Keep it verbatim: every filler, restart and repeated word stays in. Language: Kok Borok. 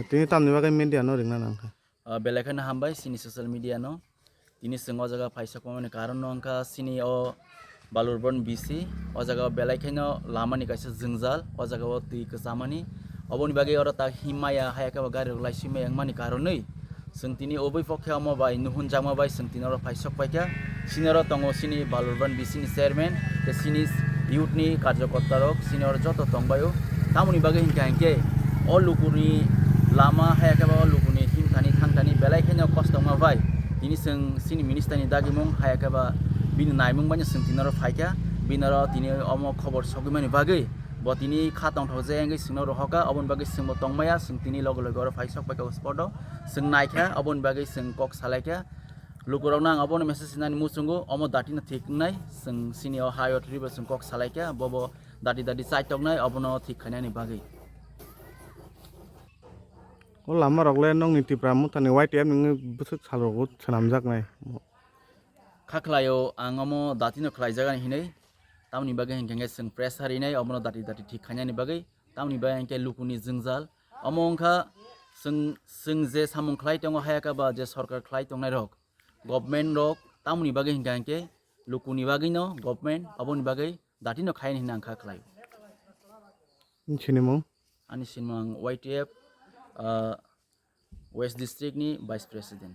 Tini tamni bagwi media no ringna nangkha? Ah, belai kheno hambai chini social media no. Tini chwng o jaga phaisok phaimani karon no wngkha chini o Balurban B C. O jaga o belai kheno lama ni kaisa jwngjal, o jaga o twi kwchamani. Oboni bagwi oro tak himaya haya khe bo gari rok laisui maya wngmani karonwi chwng tini obwi pokhe omo bai nuhunjakma bai chwng tini oro phaisok paikha. Chini oro tongo chini Balurban B C ni chairman, tei chini youth ni karjokorta rok chini oro joto tongbaio. Tamoni bagwi hinkha hinkhe o lukuni lama haya khe ba o lukuni himthani thangthani belai kheno kosto wngma bai tini chwng chini minister ni dagimung haya khe ba bini naimung bai no chwng tini oro phaikha. Bini oro tini omo khobor sogwimani bagwi bo tini kha tongthok je wngwi chwngno rohorkha, oboni bagwi chwngbo tongmaya, chwng tini loge loge oro phaisok paikha o spot o. Chwng naikha, oboni bagwi chwng kok salaikha. Lukurokno ang obono message sinani muchungo, omo dati no thik wngnai, chwng chini o hai authority bo chwng kok salaikha, bobo dati dati chaitoknai, obono thik khainani bagwi. O lama rok le nokni Tipra Motha ni Y T F ni bwswk sal rogo swnamjaknai. Kha khlaio ang omo dati no khlaijak ani hinwi, tamoni bagwi hinkhe chwng pressure rinai obono dati dati thik khainani bagwi, tamoni bagwi hinkhe lukuni jwngjal. Omo wngkha chwng, chwng je samung khlai tongo haya khe ba je sorkar khlai tongnai rok, government rok tamoni bagwi hinkha hinkhe lukuni bagwi no government oboni bagwi dati no khaini hinwi ang kha khlai. Nini sinimung? Ani sinimung Y T F, ah, West District ni Vice President.